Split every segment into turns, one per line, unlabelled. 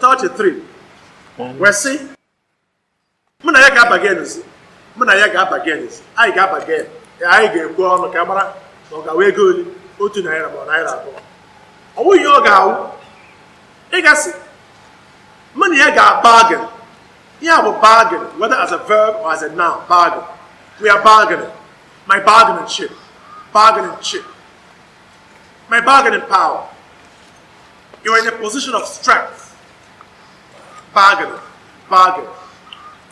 33 wee sị, mụ na ya ga-abargainzi, mụ na ya ga-abargainzi, anyị ga-abargain, anyị ga-ekwe ọnụ ka a mara ma ọ ga-awụ ego ole, ₦1 ma ọ ₦2. Ọ bụghị ihe ọ ga-awụ. Ị ga-asị mụ na ya ga-abargain. Ihe a bụ bargain, whether as a verb or as a noun. Bargain, we are bargaining. My bargaining chip, bargaining chip, my bargaining power. You are in a position of strength. Bargaining, bargain.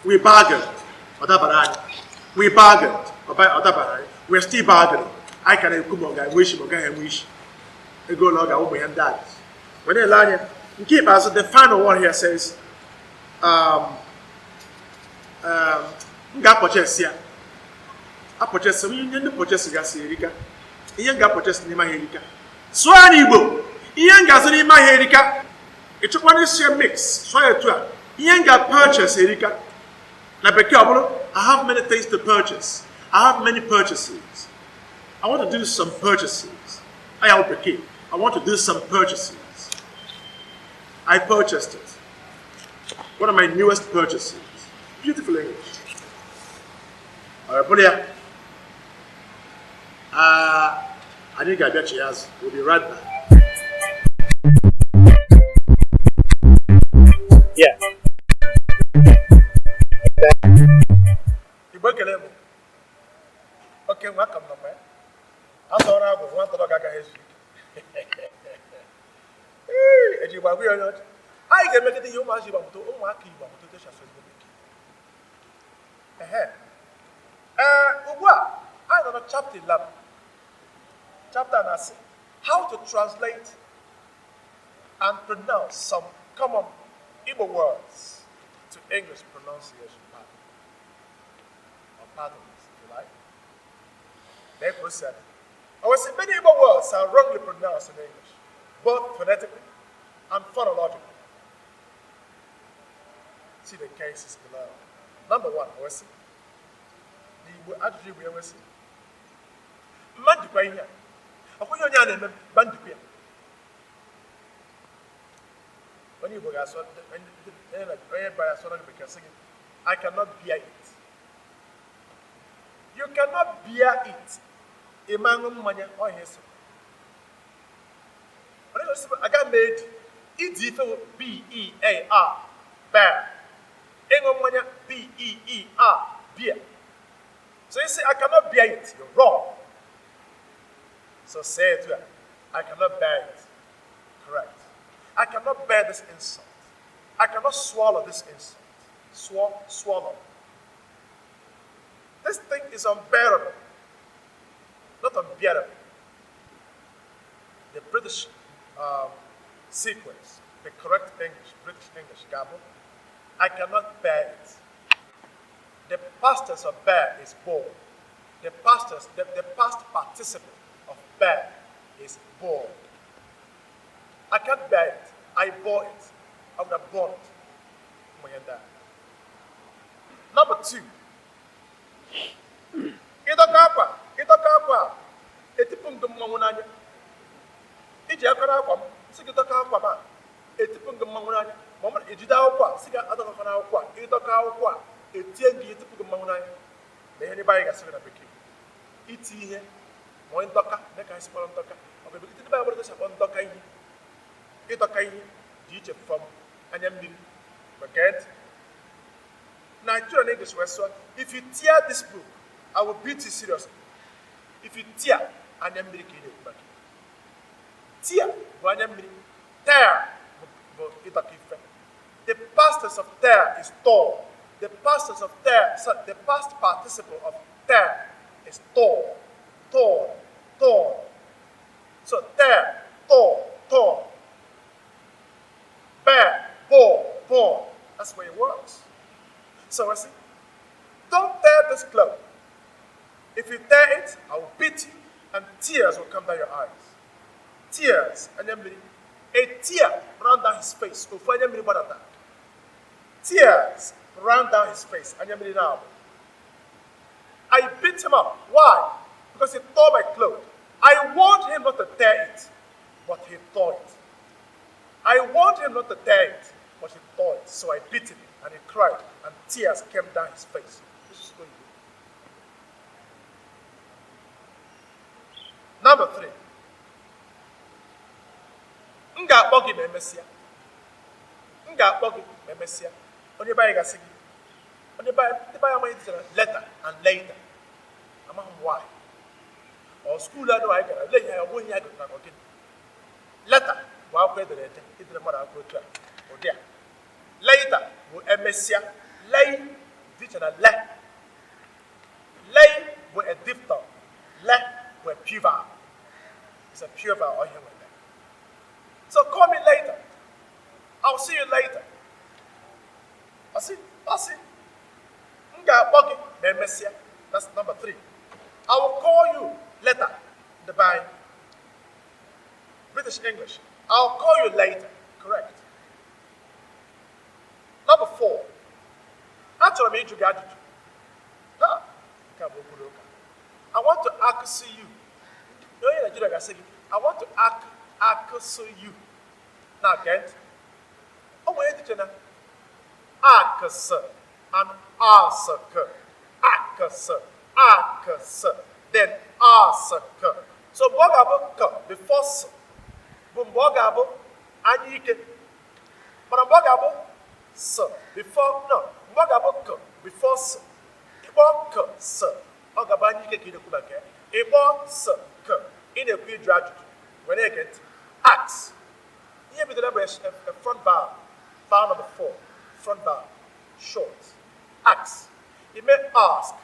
We bargained. Ọ dabara anyị. We bargained. Ọ dabara anyị. We are still bargaining. Anyị ka na-ekwu ma ọ ga-enwe isi ma ọ gaghị enwe isi. Ego ole ọ ga-awụ, ụmụ ya ndị a. Wee na-ele anya. Nke ikpeazụ, the final one here says, m ga-apurchase ya. Apurchase m ihe ndị purchase gasị erika. Ihe m ga-apurchase n'ime ahịa erika. Sụọ ya n'Igbo. Ihe m ga-azụ n'ime ahịa erika. Ị chọkwana isi ya mix, sụọ ya etu a. Ihe m ga-purchase erika. Na bekee ọ bụrụ, I have many things to purchase. I have many purchases. I want to do some purchases. I have bekee. I want to do some purchases. I purchased it. One of my newest purchases. Beautiful English. All right, bụrụ ya. Ah, anyị ga-abịachi azụ. We'll be right back. Yeah. Igbo, ekele m. Oke nwa aka m nọkwa ya. A tọrọ agwụ nwa ntọrọ ga-agaghị ezu ike. Ee, eji Igbo agwa ya onye ọcha. Anyị ga-emegide ihe ụmụazị Igbo amụta, ụmụaka Igbo amụta otu esi asụ ezigbo bekee. Ehe. Ee, ugbu a anyị nọ na chapter 11. Chapter na-asị how to translate and pronounce some common Igbo words to English pronunciation pattern or patterns, if you like. Therefore said, I will say many Igbo words are wrongly pronounced in English, both phonetically and phonologically. See the cases below. Number one, I will say, n'Igbo, ajụjụ Igbo ya wee sị, mma njikwa ihe a, ọkwa ihe onye a na-eme mma njikwa ya. Onye Igbo ga-asụ, onye bara asụ n'oge bekee sị gị, I cannot bear it. You cannot bear it. Ị ma aṅụ mmanya ọhịa eso. Onye ga-asị aga m edi. Idi ife bụ B-E-A-R, bear. Ịṅụ mmanya, B-E-E-R, beer. So you say, I cannot bear it. You're wrong. So say it to her. I cannot bear it. Correct. I cannot bear this insult. I cannot swallow this insult. Swallow. This thing is unbearable. Not unbearable. The British sequence, the correct English, British English, Gabo, I cannot bear it. The past tense of bear is bore. The past tense, the past participle of bear is bore. I can't bear it. I bore it. I would have borne it. Number two. Ịdọka akwa, ịdọka akwa a, etipụ m gị mmanwụ n'anya. Iji akara akwa m, sị gị dọka akwa m a, etipụ m gị mmanwụ n'anya. Ma ọ bụrụ ejide akwụkwọ a, sị gị adọkakwana akwụkwọ a, ịdọka akwụkwọ a, etie gị, etipụ gị mmanwụ n'anya. Na ihe n'ebe anyị gasịrị na bekee. Iti ihe, ma ọ ndọka, dị ka anyị si kpọrọ ndọka. Ọ bụ ebekete ndị Baịbụl gosi akpọ ndọka ihe. Ịdọka ihe dị iche from anya mmiri. Ma gee ntị. Nigerian English wee sụọ, if you tear this book, I will beat you seriously. If you tear, anya mmiri ka ị na-ekwu maka ya. Tear bụ anya mmiri. Tear bụ ịdọka ife. The past tense of tear is tore. The past tense of tear, so the past participle of tear is tore, torn, torn. So tear, tore, torn. Bear, bore, born. That's the way it works. So I say, don't tear this cloth. If you tear it, I will beat you, and tears will come down your eyes. Tears, anya mmiri. A tear ran down his face. Ofu anya mmiri gbadata. Tears ran down his face. Anya mmiri now. I beat him up. Why? Because he tore my clothes. I warned him not to tear it, but he tore it. I warned him not to tear it, But he tore it. So I beat him, and he cried, and tears came down his face. This is what you do. Number three. M ga-akpọ gị ma emesịa. M ga-akpọ gị ma emesịa. Onye be anyị ga-asị gị. Onye be anyị, ndị be anyị amaghị dịchara later and later. Amaghị m why. Ọ school anụ anyị gara, lee ihe ya, ọ bụghị ihe anyị gụtara ka ọ gịnị. Letter bụ akwụkwọ edere ede, idere mmadụ akwụkwọ otu a, ụdị a. Later bụ emesịa. Lei dịcha na le. Lei bụ a diphthong. Le bụ a pure vowel. It's a pure vowel ọ ihe nwere. So call me later. I'll see you later. Asị, asị, m ga-akpọ gị ma emesịa. That's number three. I will call you later. The bye. British English. I'll call you later. Correct. Number four. Achọrọ m ịjụ gị ajụjụ. Ha, nke a bụ okwu na ụka. I want to ask you. Onye Nigeria ga-asị gị, "I want to ask you." Na gee ntị. O nwere echiche na ask and ask, ask, ask, then ask. So mgbe ọ ga-abụ k before s bụ mgbe ọ ga-abụ anya ike. Mana mgbe ọ ga-abụ s before, no, mgbe ọ ga-abụ k before s, ịkpọ k s, ọ ga-abụ anya ike ka ị na-ekwu maka ya. Ịkpọ s k, ị na-ekwu ịjụ ajụjụ. Were ege ntị. Ask. Ihe bidoro bụ a front vowel. Vowel number four. Front vowel. Short. Ask. Ime ask.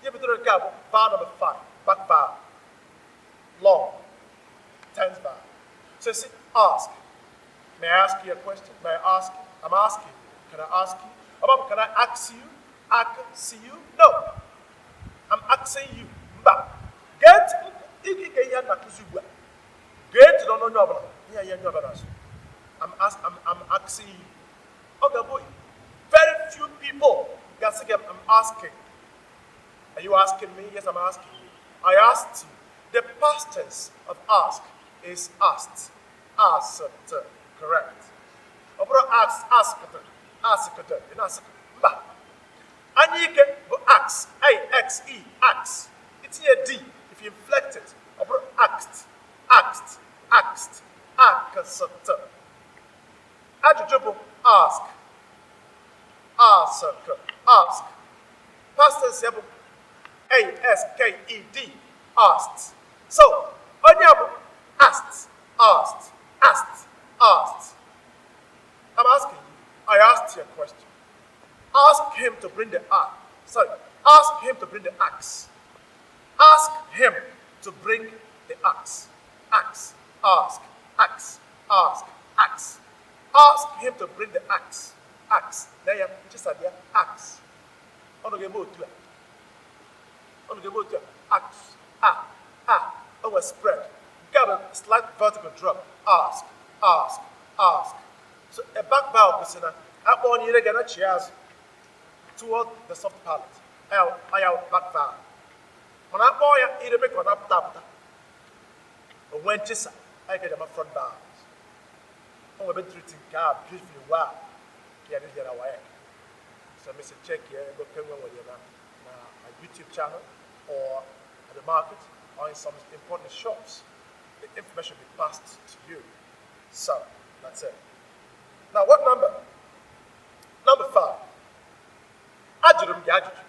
Ihe bidoro nke a bụ vowel number five. Back vowel. Long. Tense vowel. So you see, ask. May I ask you a question? May I ask you? I'm asking you. Can I ask you? About can I ask you? Ask you? No. I'm asking you. Mba. Get ike ihe a na-akụzi ugbu a. Gee ntị n'ọnụ onye ọbụla. Ihe onye ọbụla na-asụ. I'm asking you. Ọ ga-abụ very few people ga-asị gị, "I'm asking." Are you asking me? Yes, I'm asking you. I asked you. The past tense of ask is asked. Asked. Correct. Ọ bụrụ ask, asked, asked, ị na-asị mba. Anya ike bụ axe, A-X-E, axe. Itinye D, if you inflect it, ọ bụrụ axed, axed, axed, asked. Ajụjụ bụ ask, ask, ask. Past tense ya bụ A-S-K-E-D, asked. So, onye a bụ asked, asked, asked, asked. I'm asking you. I asked you a question. Ask him to bring the axe. Sorry, ask him to bring the axe. Ask him to bring the axe. Axe, ask, axe, ask, axe. Ask him to bring the axe. Axe. Na ya, nchesa bịa, axe. Ọ ga-eme otu a. Ọ ga-eme otu a. Axe. A, a. O nwere spread. Nke a bụ slight vertical drop. Ask, ask, ask. So a back vowel kwesịrị na akpọ onye ire ga na chi azụ toward the soft palate. Aya back vowel. Mana akpọ ya ire mee ka ọ na-apụta apụta. O nwee nchesa, anyị ga-eji ama front vowels. O nwere ebe treaty nke a beautifully well. Ka ya dị na WAEC. So Mr. Check here, ebe Penguin nwere na my YouTube channel or at the market or in some important shops. The information will be passed to you. So that's it. Now, what number? Number five. Ajụrụ m gị ajụjụ.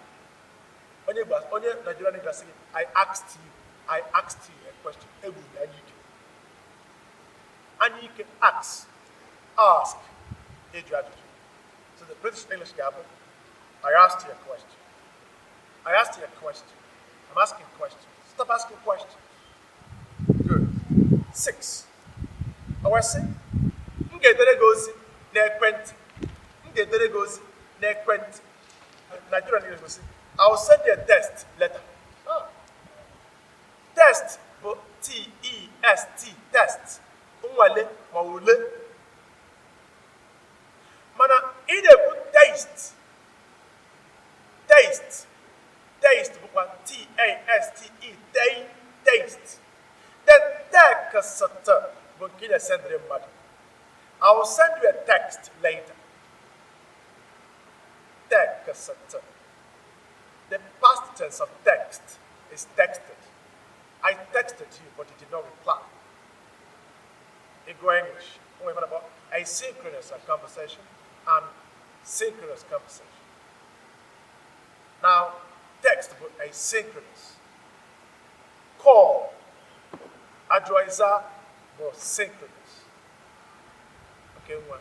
Onye Igbo, onye Nigerian English asị gị, "I asked you, I asked you a question." Egwu gị anya ike. Anya ike, ask, ask, ịjụ ajụjụ. So the British English ga-abụ, "I asked you a question. I asked you a question. I'm asking questions. Stop asking questions." Good. Six. O wee sị, m ga-edere gị ozi n'ekwentị. M ga-edere gị ozi n'ekwentị. Nigerian English will say, "I will send you a text later." Ah. Test bụ T-E-S-T, test. Nnwale ma ọ ule. Mana ị na-ekwu taste. Taste. Taste bụkwa T-A-S-T-E, taste. Then text bụ nke ị na-esendịrị mmadụ. I will send you a text later. Text. The past tense of text is texted. I texted you, but you did not reply. Ịgụ English, o nwere about asynchronous conversation and synchronous conversation. Now, text bụ asynchronous. Call, ajụọ ịza, bụ synchronous. Oke nwa,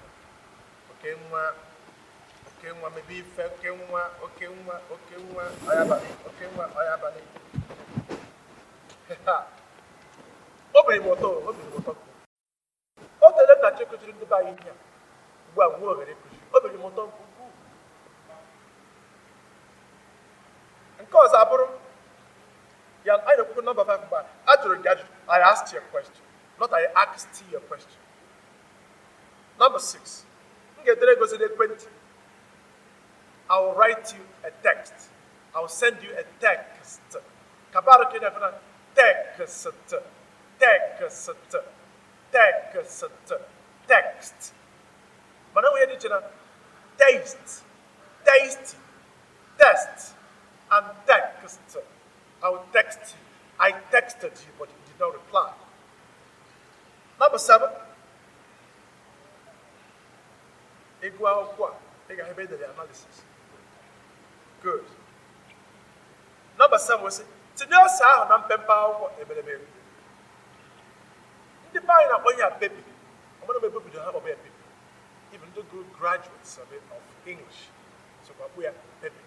oke nwa, oke nwa, mebe ife, oke nwa, oke nwa, oke nwa, ọya abalị, oke nwa, ọya abalị. Obi m ụtọ, obi m ụtọ. O tere nna chi kụziri ndị be anyị ihe a. Ugbu a nwee ohere ịkụzi. Obi m ụtọ nke ukwuu. Nke ọzọ abụrụ ya, anyị na-ekwukwu nọmba 5 mgbe a jụrụ gị ajụjụ. I asked you a question, not I asked you a question. Number 6, m ga-edere gozi n'ekwentị. I will write you a text. I will send you a text. Kabarụ ka ị na-ekwu na text, text, text, text. Mana enwe ihe dị iche na taste, tasty, test, and text. I will text you. I texted you, but you did not reply. Number 7, ịgụ akwụkwọ a, ị ga-ahụ ebe edere analysis. Good. Number 7 wee sị, tinye ose ahụ na mpempe akwụkwọ emereme. Ndị be anyị na-akpọ ihe a pepe. Ọmụrụ m ebe obido ha kpọba ya pepe. Even ndị gụrụ graduates of English sokwa kpụ ya pepe.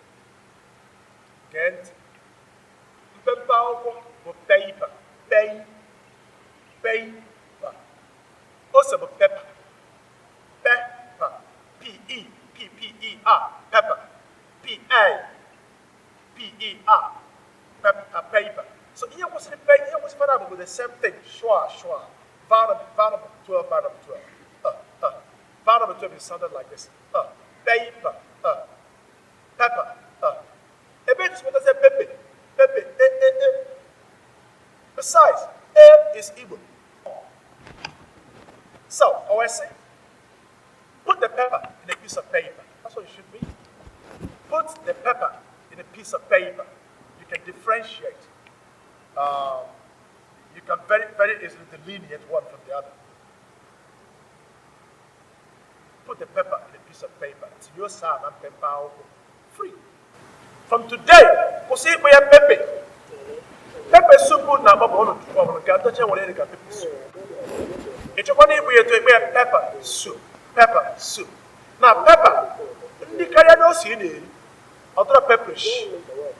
Gee ntị. Mpempe akwụkwọ bụ paper, pei, paper. Ose bụ pepper, pepper, P E P P E R, pepper, P A P E R, pepper, paper. So ihe kwụsịrị pe, ihe kwụsịrị fana bụ the same thing. Schwa, schwa. Vowel number 12, vowel number 12. Vowel number 12 is sounded like this. Paper, pepper. Ebe eji sịpụtazie pepe, pepe, e, e, e. Besides, E is Igbo. So, OSC, put the pepper in a piece of paper. That's what it should be. Put the pepper in a piece of paper. You can differentiate. You can very, very easily delineate one from the other. Put the pepper in a piece of paper. It's your son and pepper free. From today, kwụsị ịkpọ ya pepe. Pepper soup na-akpọ bụ ọnụ ọ bụrụ nke atọcha nwere dị ka pepper soup. Ị chọkwana ịkpọ ya etu ịkpọ ya pepper soup, pepper soup. Na pepper, ndị karịa n'ose ị na-eri, ọ dọrọ pepperish,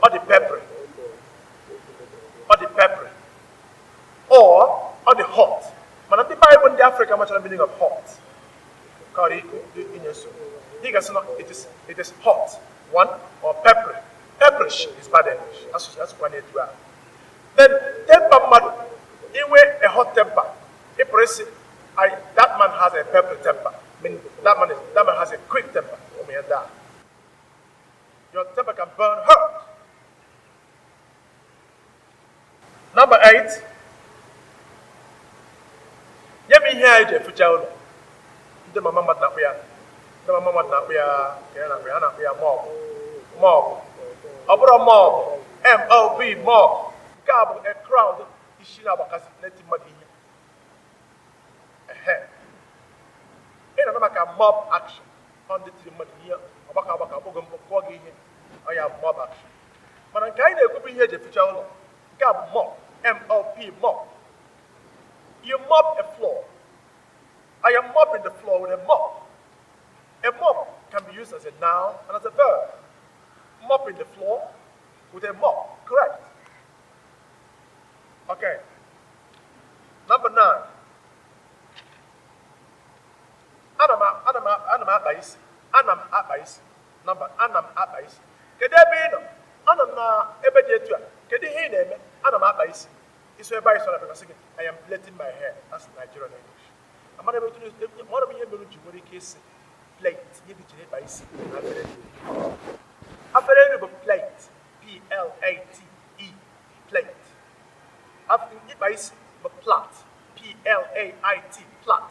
ọ dị peppery, ọ dị peppery, or ọ dị hot. Mana ndị Bible ndị Afrịka machara meaning of hot. Karịa inye nsogbu. Ị ga-asị na it is hot, one, or peppery. Pepperish is bad English. Asụsụ asụkwa na-etu ahụ. Then temper mmadụ, inwe a hot temper, ị pụrụ ịsị, that man has a peppery temper. I mean, that man has a quick temper. Ụmụ ya ndị a. Your temper can burn hot. Number 8, nye m ihe anyị ji eficha ụlọ. Ndị mama mmadụ na-akpụ ya, ndị mama mmadụ na-akpụ ya, ka ya na-akpụ ya, ha na-akpụ ya mop. Mop. Ọ bụrụ mop, M-O-B, mop. Nke a bụ a crowd isi na-agbakasị na-eti mmadụ ihe. Ehe. Ị na-anụ maka mob action. Ọ ndị tiri mmadụ ihe, ọgbakọ agbakọ, akpọgo mbụ, kụọ gị ihe. Ọ ya bụ mob action. Mana nke anyị na-ekwu bụ ihe eji eficha ụlọ. Nke a bụ mop, M-O-P, mop. You mop a floor. I am mopping the floor with a mop. A mop can be used as a noun and as a verb. Mopping the floor with a mop, correct. Okay. Number 9. Ana m akpa isi. Ana m akpa isi. Number, ana m akpa isi. Kedu ebe ị nọ? Anọ m na ebe dị etu a. Kedu ihe ị na-eme? Ana m akpa isi. Isi ebe anyị sọrọ abịa sị gị, I am plaiting my hair. That's Nigerian English. Amara m etu mara m ihe mere ji nwere ike isi plate ihe dị iche ịkpa isi na afere nri. Afere nri bụ plate, P-L-A-T-E, plate. Ịkpa isi bụ plait, P-L-A-I-T, plait.